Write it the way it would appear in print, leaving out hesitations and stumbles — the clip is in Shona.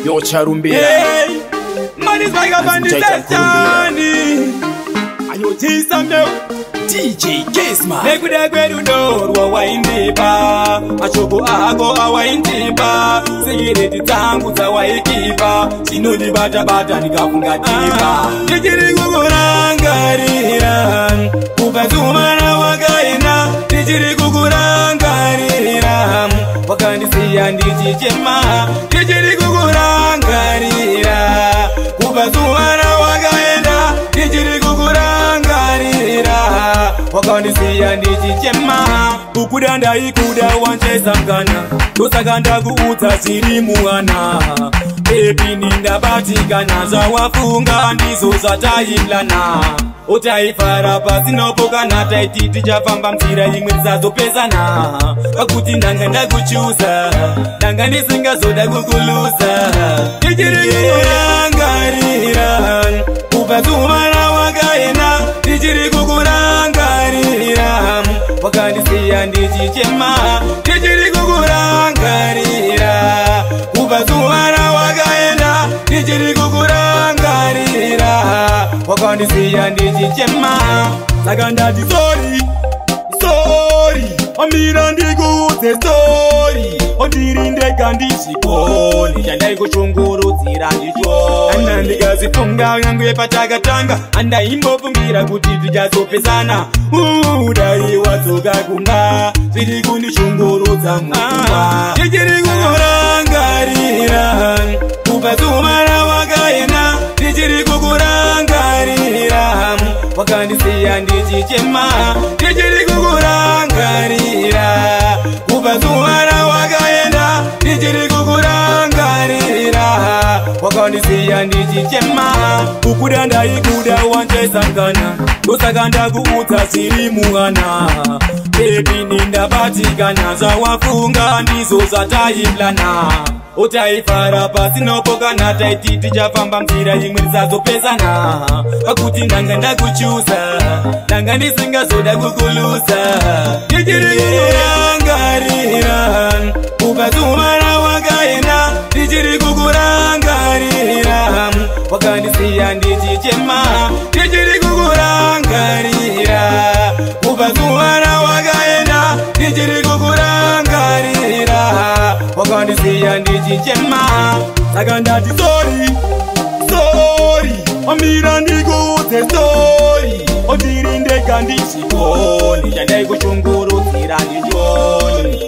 Yo Charumbira. Hey, money's like a bandit. Ayo meu DJ Kesma. Nekuda kwerudo rwawaindipa, mashoko ako awaindipa, sigireti dzangu dzawaikipa, zvinondibata-bata ndikafungatipa. Ndichiri kukurangarira kubva zuva rawakaenda, ndichiri kukurangarira wakandisiya ndichichema, ndichiri kukurangarira kubva zuva rawakaenda, ndichiri kukurangarira wakandisiya ndichichema. Kukuda ndaikuda wanchesa mukana, ndosaka ndakuudza zviri muhana. Baby nindabatikana, zvawafunga ndizvo zvatailana. Utaifara pasinopo kana taiti tichafamba nzira imwe tisazopesana. Pakuti ndanga ndakuchuza, ndanga ndisingazoda kukuluza. Ndichiri kukurangarira kubva zuva rawakaenda, ndichiri kukurangarira wakandisiya ndichichema, ndichiri kukurangarira kubva zuva rawakaenda, ndichiri kukurangarira wakandisiya ndichichema. Saka ndati sorry, sorry, omira ndikuudze sorry, ondiri ndega ndizvikoni chandaikushungurudzira ndicho. Anda ndikazifunga nyange patakatanga, andaimbofungira kuti tichazopesana. Dai wadzoka kumba, zviri kundishungurudza mupfungwa. Ndichiri kukurangarira kubva zuva rawakaenda, ndichiri kukurangarira wakandisiya ndichichema, ndichiri kukurangarira kubva zuva rawakaenda, ndichiri kukurangarira wakandisiya ndichichema. Kukuda ndaikuda wanchesa mukana, ndosaka ndakuudza zviri muhana. Baby nindabatikana, zvawafunga ndizvo zvatailana. Utaifara pasinopo kana taiti tichafamba nzira imwe tisazopesana. Pakuti ndanga ndakuchuza, ndanga ndisingazoda kukuluza. Ndichiri kukurangarira kubva zuva rawakaenda, ndichiri kukurangarira wakandisiya ndichichema, ndichiri kukurangarira kubva zuva rawakaenda, ndichiri kukurangarira wakandisiya ndichichema. Saka ndati sorry, sorry, omira ndikuudze sorry, ondiri ndega ndizvikoni chandaikushungurudzira ndichoni.